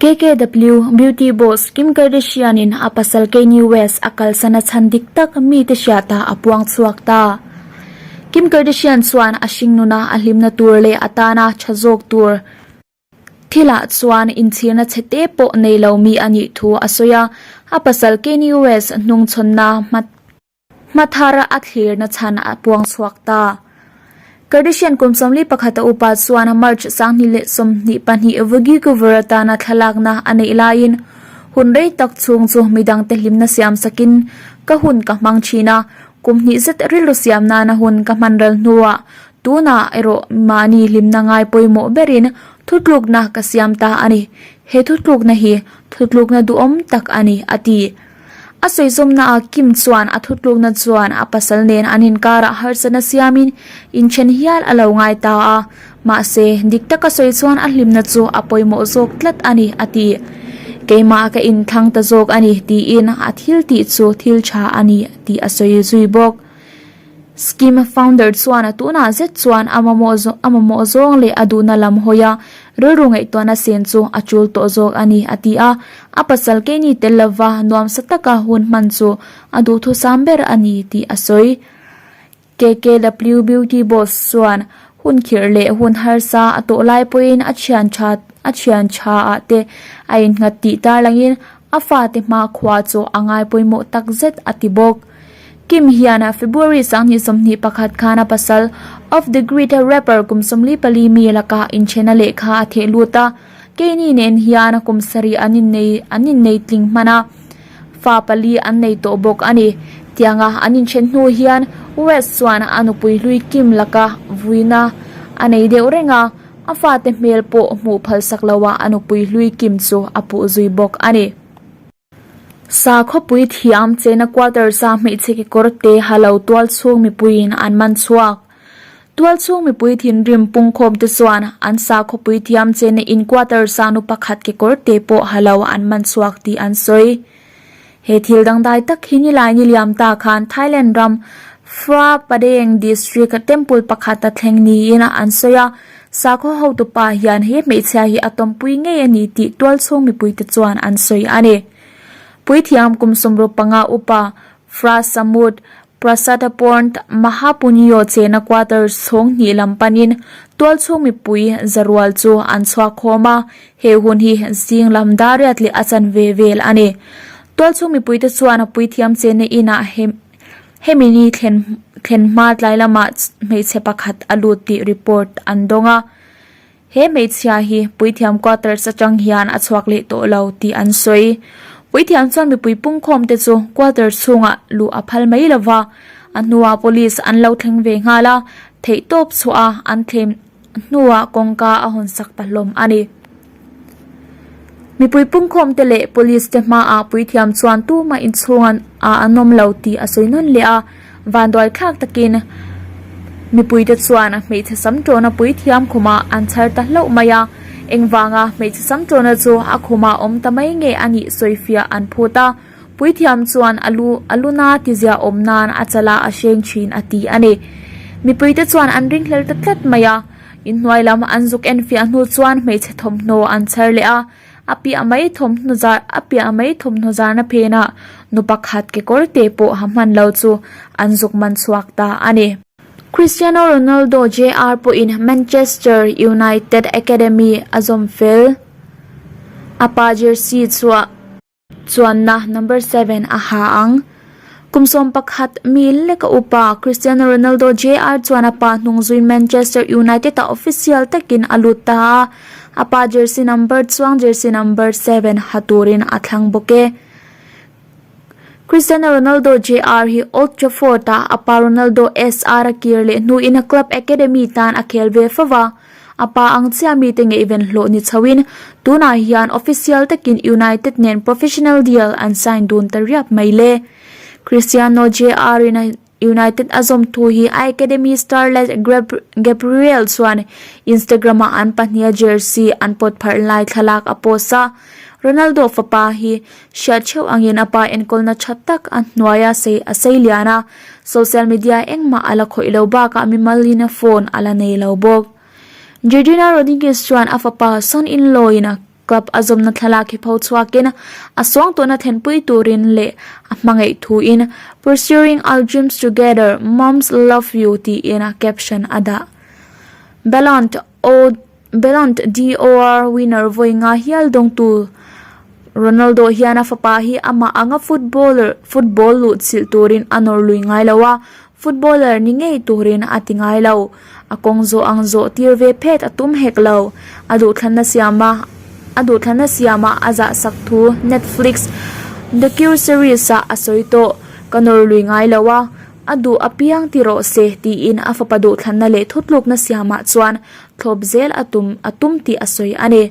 KKW Beauty Boss Kim Kardashian in a pasal Kanye West a kalsan a chhan dik tak mite hriatah a puang chhuak ta. Kim Kardashian chuan a hringnuna a hlimna tur leh a tana tha zawk tur thilah chuan inchhirna chhe te pawh nei lo mi a nih thu a sawi a, a pasal Kanye West hnungchhawnna hma Hmathar a thlirna chhan a puang chhuak ta. Kardashian kum 41 a upa chuan March 2022 Vogue cover atana thlalakna a neih laiin hun rei tak chhung chu midangte hlimna siam sakin ka hun ka hmang thin a, kum hnih zet rilru siam nana hun ka hman ral hnuah tunah erawh mahni hlimna ngai pawimawh berin thutlukna ka siam ta a ni. He thutlukna hi thutlukna duhawm tak a ni, a ti. A sawi zawmna ah Kim chuan a thutlukna chuan a pasal nen an inkarah harsatna siamin inthen hial a lo ngai ta a, mahse dik taka sawi chuan a hlimna chu a pawimawh zawk tlat a ni a ti. Keimah ka inthlang ta zawk a ni tiin a thil tih chu thil tha a ni tih a sawi zui bawk. Scheme founder chuan a tunah zet chuan a mamawh a mamawh zawng leh a duhna lam hawi a, rilru ngaihtuahna sen chu a tul tawh zawk a ni, a ti a. A pasal keini tel lova nuamsa taka hun hman chu a duhthusam ber a ni tih a sawi. KKW Beauty Boss chuan hun khirh leh hun harsa a tawh lai pawhin a thian tha a thian tha ah te a innghat tih tarlangin a fate hmakhua chu a ngai pawimawh takzet a ti bawk. Kim hian February 2021 khan a pasal of the grid rapper kum 44 mi lakah inchhena lehkha a theh lut a, keini nen hian kum sarih an innei an innei tling hman a, fa pali an nei tawh bawk a ni. Tianga an inchen hnu hian West chuan a nupui hlui Kim laka vuina a nei deuh reng a, a fate hmel pawh hmuh phalsak loah a nupui hlui Kim chu a puh zui bawk a ni. Sakhawpui thiam chena quarters-a hmeichhe kekawr te ha lo tualchhung mipuiin an man chhuak. Tualchhung mipui thinrim pungkhawm te chuan an sakhawpui thiam chena in quarters-a nu pakhat kekawr te pawh ha lo an man chhuak tih an sawi. He thil dangdai tak hi nilai ni liam ta khan Thailand ram Phra Padeng district temple pakhata thleng niin an sawi a, Sakhaw hotupa hian he hmeichhia hi a tawmpui ngei a ni tih tualchhung mipuite chuan an sawi a ni. Puithiam kum 65 upa Phra Samut Prasadaporn Mahapunyo chena quarter chhawng hnih lam panin tualchhung mipui zarual chu an chhuak khawm a, he hun hi zing lam dariat leh a chanve vel a ni. Tualchhung mipuite chuan puithiam chena inah he Hemi ni thlen thlen hma tlai lamah hmeichhe pakhat a lut tih report an dawng a, he hmeichhia hi puithiam quarters atang hian a chhuak leh tawh lo tih an sawi. Puithiam chuan mipui pungkhawm te chu quarters chhungah luh a phal mai lova, a hnuah police an lo thleng ve nghal a, theihtawp chhuah a an thlem hnuah kawngka a hawn sak ta hlawm a ni. Mipui pungkhawm te leh police te hmaah puithiam chuan tumah inchhung an ah an awm lo tih a sawi nawn leh a, vanduai thlak takin mipui te chuan hmeichhe sam tawna puithiam khumah an chhar ta hlauh mai a, engvanga hmeichhe sam tawna chu a khumah awm ta mai nge a nih sawifiah an phut a, puithiam chuan a lu a luna tizia awm nan a chala a hreng thin a ti a ni. Mipui te chuan an ringhlel ta tlat mai a. Inhnuai lam an zuk enfiah hnu chuan hmeichhe thawmhnaw an chher leh a, a piah mai thawmhnaw zar a piah mai thawmhnaw zarna phenah nu pakhat kekawr te pawh ha hman lo chu an zuk man chhuak ta a ni. Cristiano Ronaldo JR pawhin Manchester United Academy a zawm fel. A pa jersey chu a. Chuanna number 7 a ha ang. Kum 11 mi leka upa Cristiano Ronaldo Jr chuan a pa hnung zuiin Manchester United ah official takin a lut ta a, a pa jersey number chuang jersey number 7 ha turin a thlang bawk e. Cristiano Ronaldo Jr hi Old Trafford ah a pa Ronaldo SR a kir leh hnuin a club academy tan a khel ve fo va. A pa ang chiah mite ngaihven hlawh ni chhoin tunah hian official takin United nen professional deal an sign dun ta riap mai le. Cristiano JR in United a zawm thu hi a academy starlet Gabriel chuan Instagram ah an pahniha jersey an pawt pharh lai thlalak a post a. Ronaldo fapa hi hriat theuh angin a pa enkawlna tha tak a hnuaia sei a sei lian a, social media engmah a la khawih lo bakah mimalin a phone a la nei lo bawk. Georgina Rodriguez chuan a fapa son-in-law in a. Club a zawmna thlalak hi pho chhuakin a suangtuahna thlenpui turin leh a hmangaih thuin Pursuing our dreams together, Moms love you tiin a caption a dah. Ballon Ballon d'Or winner vawi nga hial dawngtu Ronaldo hian a fapa hi amah anga footballer football luh chilh turin a nawr lui ngai lo a, footballer ni ngei turin a ti ngai lo. A kawng zawh ang zawh tir ve phet a tum hek lo. A duhthlanna siama a duhthlanna siama a zah sak thu Netflix docu-series ah a sawi tawh. Ka nawr lui ngai lo a, a duh apiang ti rawh se tiin a fapa duhthlanna leh thutlukna siamah chuan thlawp zel a tum a tum tih a sawi a ni.